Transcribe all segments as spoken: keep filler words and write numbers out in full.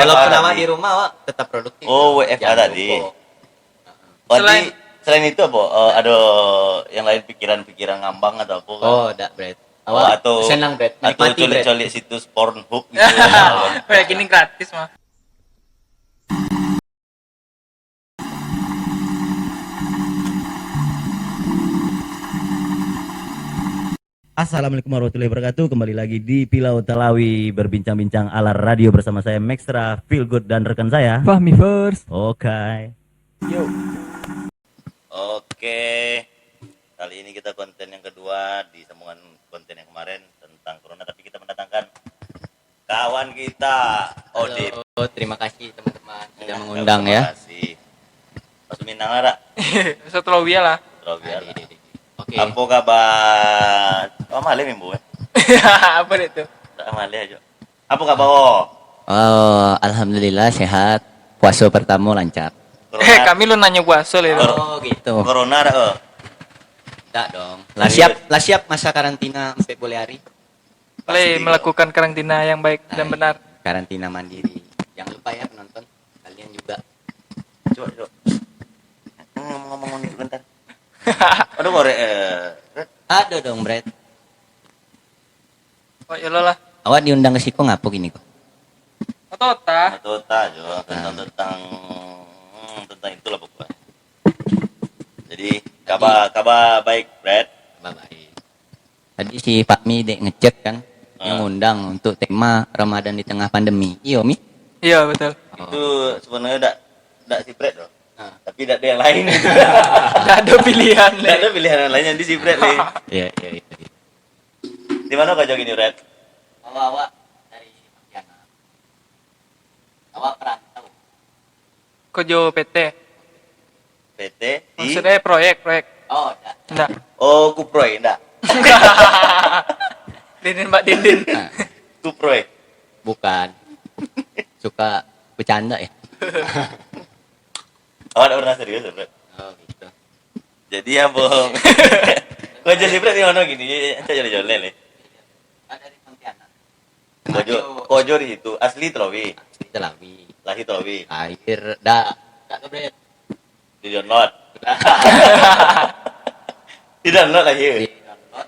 Walaupun awak di rumah, awak tetap produktif. Oh, W F H tadi. Berarti selain itu apa? Eh, ada yang lain pikiran-pikiran ngambang atau apa kan? Oh, dak, Bret. Awak atau senang, Bret. Atau menikmati, Bret. Colik-colik situs Pornhub gitu. Kayak gini gratis mah. Assalamualaikum warahmatullahi wabarakatuh. Kembali lagi di Pilau Talawi, berbincang-bincang ala radio bersama saya, Maxtra, Feel Good, dan rekan saya, Fahmi First. Oke. Yo. Oke. Kali ini kita konten yang kedua di sambungan konten yang kemarin tentang corona, tapi kita mendatangkan kawan kita, Odip. Halo, terima kasih teman-teman sudah mengundang, ya. Terima kasih. Bahasa Minang lah, dak? Bahasa Tolawia lah. Tolawia lah. Oke. Apo kabar? Oh, maleh mimbu, eh? Apa dek tu? Tak maleh aja. Apo kabar, oh? Oh, alhamdulillah sehat. Puaso pertamo lancar. Eh, kami lu nanyo puaso leh. Oh, gitu. Corona dak, oh? Dak dong. Lah siap, lah siap masa karantina ampek boleh hari. Boleh melakukan karantina yang baik dan benar. Karantina mandiri. Jangan lupa ya penonton, kalian juga. Coba, coba. Ngomong-ngomong ni sebentar. Aduh, korek, eh. Aduh dong, Bret. Oh, ya lo lah. Awak diundang ke siko ngapo kini ko? Otak-otak. Otak-otak jo, tentang, tentang, hmm, tentang itulah pokoknya. Jadi, kabar, kabar baik, Bret? Kabar baik. Tadi si Pak Mi dek ngecek kan, yang ngundang untuk tema Ramadan di tengah pandemi. Iyo, Mi? Iyo, betul. Itu sebenarnya dak, dak si Bret doh. Tapi dak ada yang lain. Dak ada pilihan. Dak ada pilihan yang lain, jadi si Bret ni. Iya, iya, iya. Di mana kau jogging ni, Bret? Awak-awak dari Pontianak. Awak perantau. Kerja P T. P T di? Maksudnya proyek, proyek. Oh, ndak. Ndak. Oh, kuproy, ndak? Dindin, Mbak Dindin. Kuproy. Bukan. Suka bercanda ya? Awak ndak pernah serius, Bro? Oh, gitu. Jadi, apa? Kau jadi Bro di mana gini? Encak jadi jolel, eh. Ada di Pontianak. Kojo, Kojo di situ. Asli Telawi. Asli Telawi. Lahir Telawi. Lahir, dak. Dak ke, Bret? Di download. Di download lahir. Di download.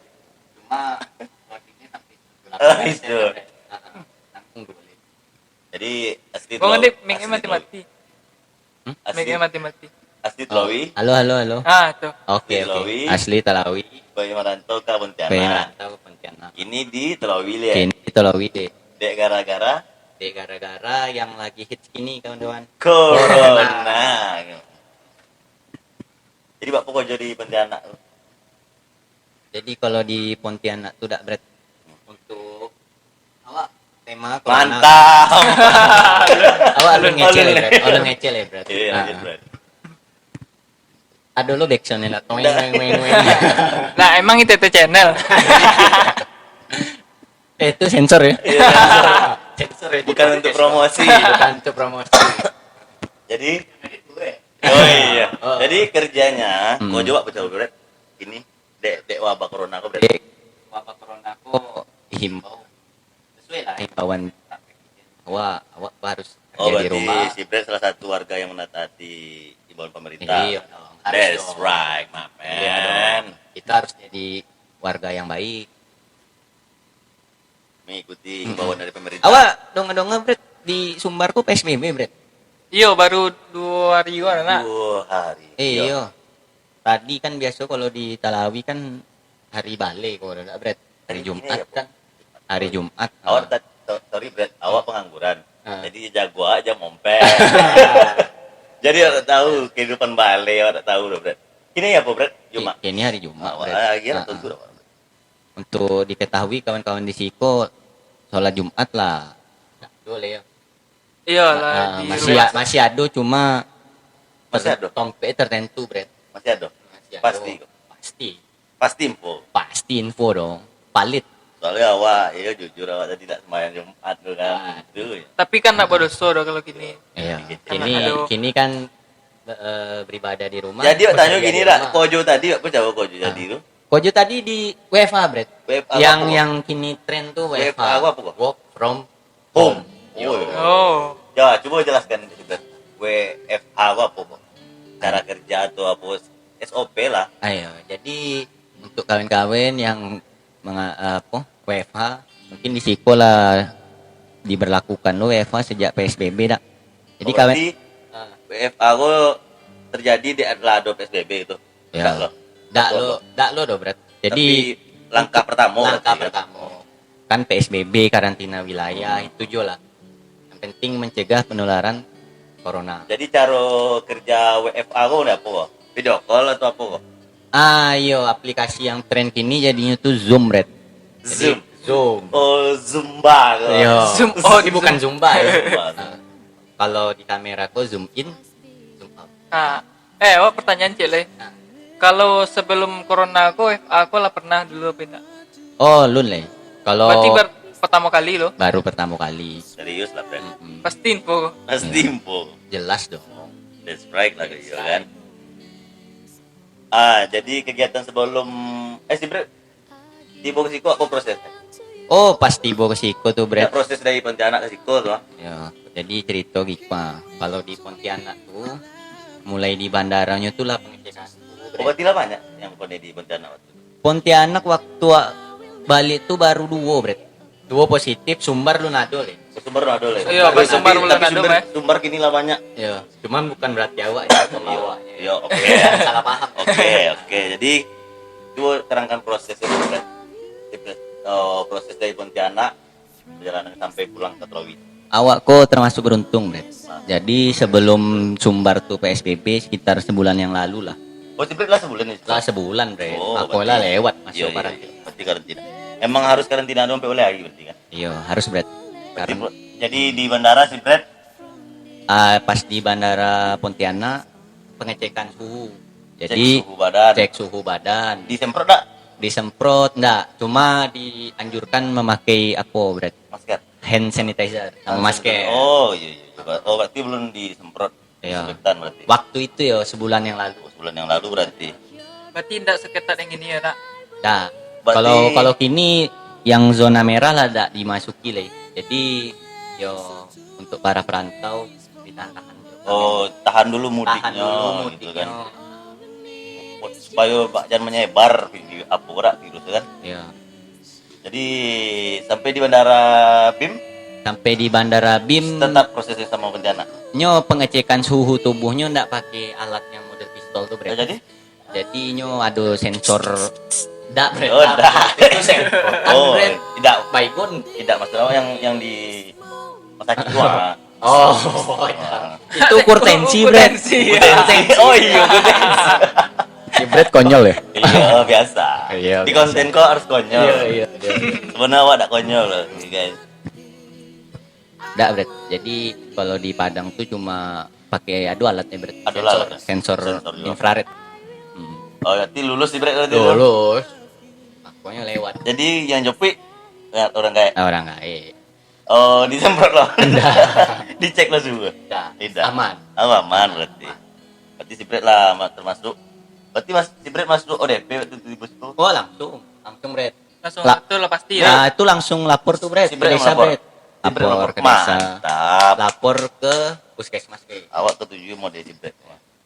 Cuma loadingnya sampai tujuh puluh delapan persen, Bret. Heeh. Langsung dua. Jadi, asli Telawi. Kau ngadep, mic-nya mati-mati. Hmm? Asli, mic-nya mati-mati. Asli Telawi. Halo, halo, halo. Ah, tu. Oke, oke. Asli Telawi. Asli Telawi. Pai marantau ka Pontianak. Pai marantau ka Pontianak. Kini di Telawi, Lek. Kini di Telawi, Dek. Dek gara-gara? Dek gara-gara yang lagi hits kini, kawan-kawan. Corona. Corona. Jadi, bak pekerja di Pontianak tu? Jadi, kalau di Pontianak tu dak, Bret, untuk awak tema corona. Mantap. Awak lu ngecel ya, Bret? Awak lu ngecel ya, Bret? Iya, lanjut, Bret. Ada lo backsound-nya, nak toeng, toeng, toeng, toeng. Nah, emang itu, itu channel. Eh, itu sensor ya? Iya, sensor. Sensor ya. Bukan untuk promosi. Bukan untuk promosi. Jadi? Oh, iya. Oh. Jadi kerjanya, hmm, kau jawab betul, Bret. Ini. Dek, dek wabah corona ko, Bret. Dek wabah corona ko, dihimbau sesuai lah himbauan. Awak, awak harus kerja di rumah. Oh, berarti si Bret salah satu warga yang menataati himbauan pemerintah. Iya dong, harus dong. That's right, my man. Iya dong. Kita harus jadi warga yang baik. Mengikuti himbauan dari pemerintah. Awak donga-donga, Bret, di Sumbar ko P S B B, Bret? Iyo, baru duo hari ko, nak. Duo hari. Eh, iyo. Tadi kan biaso kalau di Talawi kan hari baleh ko, dak, Bret? Hari Jumat kan. Hari Jumat. Awak tak, so-, sorry, Bret, awak pengangguran. Ah. Jadi jago aja mompet. Jadi awak tak tahu kehidupan baleh, awak tak tahu doh, Bret. Kini apa, Bret? Jumat. Kini hari Jumat, Bret. Awak lagi lah tentu dah. Untuk diketahui kawan-kawan di siko, sholat Jumat lah. Dak ado leh, yo. Iyolah, ah, di masih rumah a-, masih ado, cuma masih ado? Tompek tertentu, Bret. Masih ado? Masih ado. Pasti kok? Pasti. Pasti info? Pasti info dong. Palit. Soalnya awak, iyo jujur awak tadi dak sembahyang Jumat tu kan. Ah. Itu ya. Tapi kan dak badoso doh kalau kini. Iya. Kini, kini kan, eh, beribadah di rumah. Jadi awak tanyo gini dak, kojo tadi, awak percaya kojo tadi tu? Kojo tadi di W F H, Bret. W F H yang, apa, yang kini tren tu W F H. W F H apa, kok? Work from home. Home. Yo. Oh. Ya, cubo jelaskan sedikit. W F H ko apo ko? Cara kerja atau apo, S O P lah. Ayo, jadi untuk kawan-kawan yang menga-, apo, W F H, mungkin di siko lah diberlakukan lo W F H sejak P S B B dak. Jadi kawan. Berarti W F H ko terjadi di, lah ado P S B B itu. Ya. Dak lo. Dak lo, dak lo doh, Bret. Jadi tapi langkah pertamo langkah berarti, kan? Pertamo. Kan P S B B, karantina wilayah, itu jo lah. Yang penting mencegah penularan corona. Jadi caro kerja W F H ko udah apo? Video call atau apo? Ah, iyo, aplikasi yang tren kini jadinyo tu Zoom, Bret. Jadi, Zoom. Zoom. Oh, Zumba ko. Iyo. Zoom out. Tapi bukan Zumba ya. Zumba. Ah, kalau di kamera ko zoom in, zoom out. Ah, eh, awak pertanyaan ciek lai. Nah. Kalau sebelum corona ko, W F H ko lah pernah dulu apo indak? Oh, lun lai. Kalau berarti bar-, pertamo kali lo? Baru pertamo kali. Serius lah, Bret. Mm-mm. Pasti info ko? Pasti info. Jelas dong. That's right lah, iyo kan. Ah, jadi kegiatan sebelum, eh, si Bret, tibo ke siko apo prosesnyo? Oh, pas tibo ke siko tu, Bret. Ya, proses dari Pontianak ke siko tu, ah. Ya, jadi cerito giko, ah. Kalau di Pontianak tu, mulai di bandaranyo tu lah pengecekan suhu, Bret. Oh, berarti lah banyak yang konek di Pontianak waktu itu? Pontianak waktu a-, balik tu baru duo, Bret. Duo positif, Sumbar lun ado, Le. Oh, Sumbar lun ado, Le. Iyo, tapi, Sumbar tapi, lun tapi ado, Sumbar, eh. Sumbar kini lah banyak. Iyo, cuman bukan berarti awak yang pembawa. Iyo, oke. Salah paham. Oke, oke. Jadi, cubo terangkan prosesnyo, Bret. Oh, proses dari Pontianak, perjalanan sampai pulang ke Telawi. Awak ko termasuk beruntung, Bret. Nah. Jadi, sebelum Sumbar tu P S B B, sekitar sebulan yang lalu lah. Oh, si Bret lah sebulan ni? Lah sebulan, Bret. Oh, aku berarti lah lewat masuk iyo, iyo, karantina. Berarti karantina. Emang harus karantina dulu sampai ulih hari berarti kan? Iyo, harus, Bret. Berarti, Karen- jadi di bandara si Bret? Ah, pas di bandara Pontianak, pengecekan suhu. Jadi, cek suhu badan. Cek suhu badan. Disemprot dak? Disemprot ndak, cuma dianjurkan memakai apo, Bret? Masker. Hand sanitizer sama masker. Oh, iyo, iyo. Oh, berarti belum disemprot. Iyo. Disinfektan berarti. Waktu itu yo, sebulan yang lalu. Oh, sebulan yang lalu berarti. Berarti ndak seketat yang ini ya, nak? Ndak. Berarti kalau, kalau kini yang zona merah lah ndak dimasuki lai. Jadi, yo, untuk para perantau ditahan-tahan dulu. Oh, tahan dulu mudiknyo, tahan dulu gitu kan. Mudiknyo. Supayo ba-, jangan menyebar vi-, apo dak virus tu kan. Iyo. Jadi, sampai di Bandara BIM? Sampai di Bandara BIM. Tetap proses yang samo Pontianak? Nyo pengecekan suhu tubuhnyo ndak pakai alat yang model pistol tu, Bret. Ya, jadi? Jadi, nyo ado sensor. Ndak, Bret. Oh, ndak. Itu sensor. Kan, oh, Bret. Tidak. Baygon. Tidak, maksud awak yang, yang di rumah sakit tu, ah. Oh, itu ukur tensi, Bret. Ukur tensi. Ukur tensi. Oh iyo, ukur tensi. Si Bret konyol ya? Iyo, biasa. Iyo, biasa. Di konten ko harus konyol. Iyo, iyo, iyo. Sebenarnya awak dak konyol loh, guys. Dak, Bret. Jadi, kalau di Padang tu cuma pakai, ado alatnyo, Bret. Ado alat, sensor, ya? Sensor, sensor juga. Infrared. Hmm. Oh, berarti lulus si Bret berarti tu? Lulus. Pokoknyo lewat. Jadi, yang jopuik, ya, orang gaek? Ah, orang gaek. Oh, disemprot lo? Ndak. Dicek lo suhu? Ndak. Tidak. Aman. Oh, aman berarti. Aman. Berarti si Bret lah ma-, termasuk. Berarti mas, si Bret masuk O D P waktu tu di bus tu? Oh, langsung. Langsung, Bret. Langsung la-, tu lah pasti ya? Ah, itu langsung lapor tu, Bret. Si Bret ke desa, lapor? Bret. Si Bret lapor ke desa. Mantap. Lapor ke puskesmas, Bret. Awak ketujuh mode si Bret.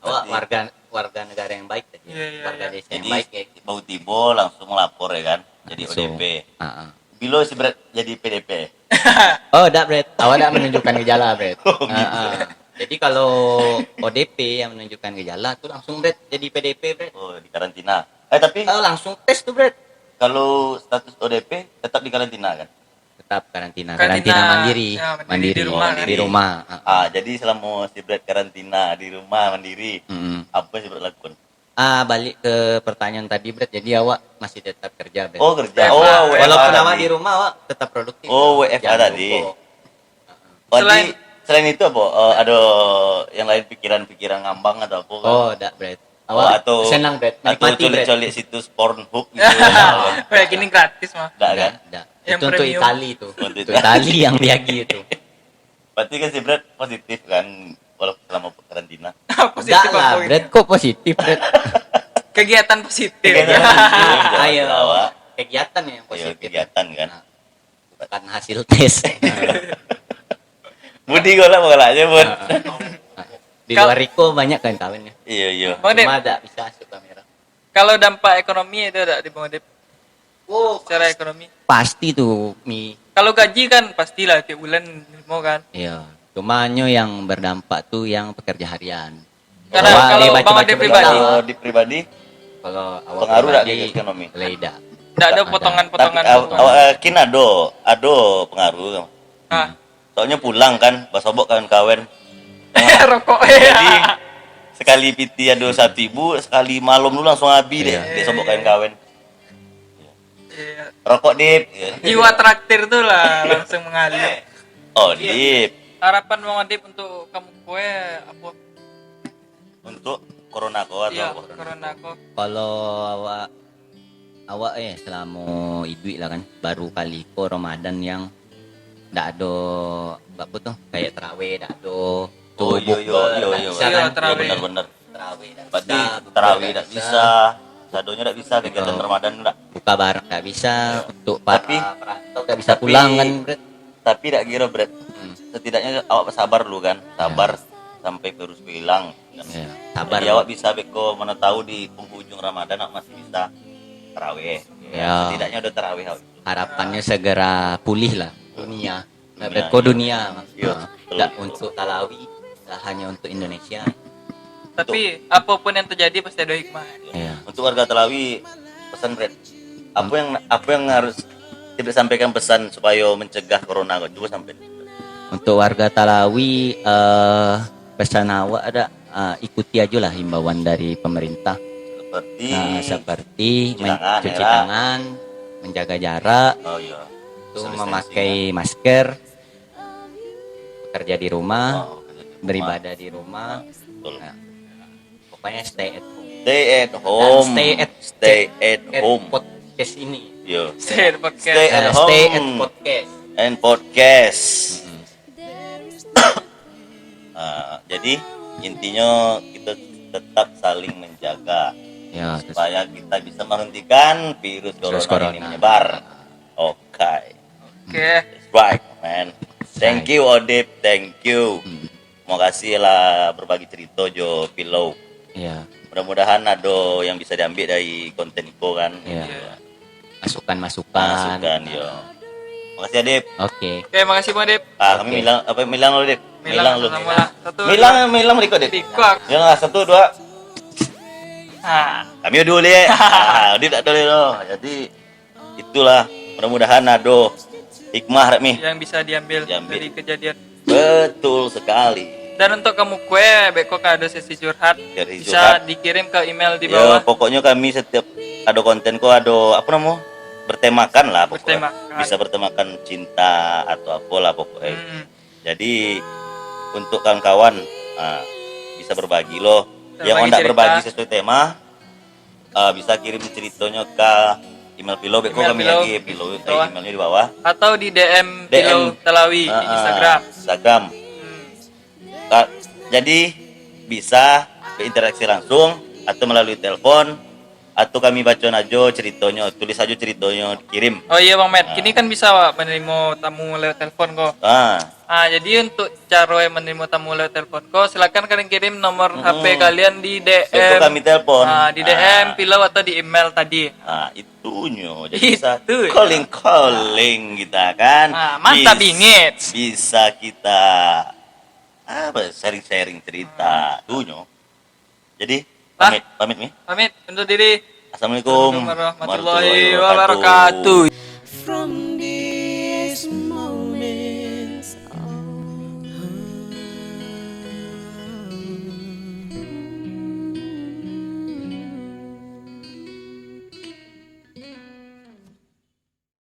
Awak berarti warga, warga negara yang baik tadi. Iya, iya, warga desa yang baik, ya. Jadi, baru tibo langsung lapor, ya kan? Jadi langsung. O D P. Ah, ah. Bilo si Bret jadi P D P? Oh, dak, Bret. Awak dak menunjukkan gejala, Bret. Oh, gitu. Ah, ah. Jadi, kalau O D P yang menunjukkan gejala tu langsung, Bret, jadi P D P, Bret. Oh, di karantina. Eh, tapi oh, langsung tes tu, Bret. Kalau status O D P tetap di karantina, kan? Tetap karantina. Karantina, karantina mandiri. Ya, mandiri. Mandiri di rumah, kan? Di rumah. Ah, jadi selama si Bret karantina di rumah mandiri, mm-mm, apa si Bret lakukan? Ah, balik ke pertanyaan tadi, Bret. Jadi awak masih tetap kerja, Bret. Oh, kerja. W F H. Oh, W F H tadi. Walaupun awak di rumah, awak tetap produktif. Oh, W F H tadi. Jangan lupa. Berarti selain, selain itu apa? Eh, ada yang lain pikiran-pikiran ngambang atau apa kan? Oh, dak, Bret. Oh, awak atau, senang, Bret. Atau menikmati, Bret. Colik-colik situs Pornhub gitu. Wah, gini gratis mah. Dak kan? Dak, dak. Yang itu untuk premium. Itali tu. Untuk Itali. Itali yang diagi itu. Berarti kan si Bret positif kan, walaupun selama karantina? Positif. Dak lah, apa gitu? Bret, kok positif, Bret? Kegiatan positif. Kegiatan positif, ayo. Awak. Kegiatan yang positif. Ayo, kegiatan kan. Nah. Bukan hasil tes. Budi galak, galak je, Bud. Di luar iko banyak kan kawan ya. Iya, iya. Bang Dep, Cuma tak bisa masuk kamera. Kalau dampak ekonomi itu ada di Bang Dep? Oh, Secara ekonomi. Pasti tuh mi. Kalau gaji kan pastilah tiap bulan limo kan. Iya. Cuma nyo yang berdampak tuh yang pekerja harian. Karena Wah, kalau dia Bang baca-baca Ade berita. pribadi, Kalau di pribadi, Kalau awak pengaruh tak pribadi, di ekonomi? Leda. Ndak ada Ada. Tapi potongan-potongan. aw- awak yakin ado, ado pengaruh. Ah, Soalnya pulang kan, basobok kawan-kawan. rokok. Jadi sekali piti ado satu ibu, sekali malam tu langsung habis deh, Iya. dia sobok kawan-kawan. Iya. Rokok, Dip. Jiwa traktir tu lah langsung mengalir. Oh, Dip. Harapan Bang Adip untuk kamu kue apa? Untuk corona ko atau Iya, apa? Corona ko. Kalau awak awak eh selama iduik lah kan, baru kali ko Ramadan yang ndak ado apa tuh, kayak tarawih ndak ado. Oh, iyo, iyo, iyo, iyo. Iya, tarawih. Benar-benar. Tarawih ndak Berarti bisa, buka tarawih ndak ndak bisa, sadonya ndak bisa, kegiatan Oh. Ramadan ndak. Buka barang ndak bisa, untuk para Tapi- perantau ndak bisa tapi- pulang kan, Bret. Tapi ndak kira, Bret. Hmm. Setidaknya awak sabar dulu kan, sabar sampai virus ko hilang. Ya, sabar. Jadi awak bisa beko mana tahu di penghujung Ramadan awak masih bisa tarawih. Ya. Setidaknya udah tarawih awak. Harapannya segera pulih lah dunia. Nah, Dunia, beko iya. Dunia, Iya, Nah, betul. ndak untuk Talawi, ndak hanya untuk Indonesia. Tapi apapun yang terjadi pasti ada hikmah. Ya. Untuk warga Talawi, pesan, Bret. Apa yang apa yang harus kita sampaikan pesan supaya mencegah corona ko? Cuba sampai. Untuk warga Talawi, eh, pesan awak ada, eh, ikuti aja lah himbauan dari pemerintah. Seperti Nah, seperti cuci men- tangan, cuci ya. tangan, menjaga jarak, Oh iya. itu Social memakai distancing, masker, bekerja di rumah, Oh, kerja di rumah. Beribadah di rumah. Betul. Nah, pokoknya stay at home. Stay at Dan home. stay at Stay at at home. Podcast ini. Yo. Stay at podcast. Stay at Eh, home. Stay at podcast. And podcast. Mm-mm. Ah, jadi intinya kita tetap saling menjaga Ya, terus supaya kita bisa menghentikan virus Virus corona, ini corona. Menyebar. Oke. Oke. That's right, man. Thank you, Odip. Thank you. Hmm, Terima kasih lah berbagi cerita jo Pillow. ya, Mudah-mudahan ada yang bisa diambil dari konten ko kan. ya. Iya. Masukan-masukan. Masukan, yo. Makasih, Adip. Oke. Oke, makasih Bang Adip. Ah, kami Oke. Milang, apa Milang dulu, Dip? Milang dulu. sama lah. Satu, Milang, dua. Milang berikut, Dip. Bikak. Ya lah, satu, dua. Ah, Kami dulu, Dip. Ah, Adip tak boleh tu. Jadi itulah, mudah-mudahan ada hikmah, Rek, mi. Yang bisa diambil Diambil. Dari kejadian. Betul sekali. Dan untuk kamu kue, beko kan ada sesi curhat. Sesi Bisa curhat. Dikirim ke email di Ya, bawah. Pokoknya kami setiap ada konten ko ada apa nama? Bertemakan lah pokoknya. Bertemakan. Bisa bertemakan cinta atau apalah pokoknya. Hmm. Jadi untuk kawan-kawan ah, bisa berbagi loh. Yang Berbagi hendak cerita. Berbagi sesuai tema ah, bisa kirim ceritanya ke email Pillow. Beko Email kami Pillow. lagi Pillow Bawah. Emailnya di bawah. Atau di D M D M. Pillow Talawi di Ah, ah, Instagram. Instagram. Hmm. Ka- Jadi bisa berinteraksi langsung atau melalui telepon atau kami baca aja ceritanya, tulis aja ceritanya, kirim. Oh iya Bang Matt, Ah. Kini kan bisa Wak menerima tamu lewat telepon ko. Ah, Ah, jadi untuk cara yang menerima tamu lewat telepon ko, silakan kalian kirim nomor Mm-mm. H P kalian di D M. Itu kami telepon. Ah, di D M Ah. Pillow atau di email tadi. Ah, itunya. Jadi bisa Itu ya. calling-calling kita kan. Ah, mantap Bis- bingit. Bisa kita apa sharing-sharing cerita. Tunyo. Jadi Lah. pamit, pamit mi. Pamit untuk diri. Assalamualaikum Warahmatullahi wabarakatuh.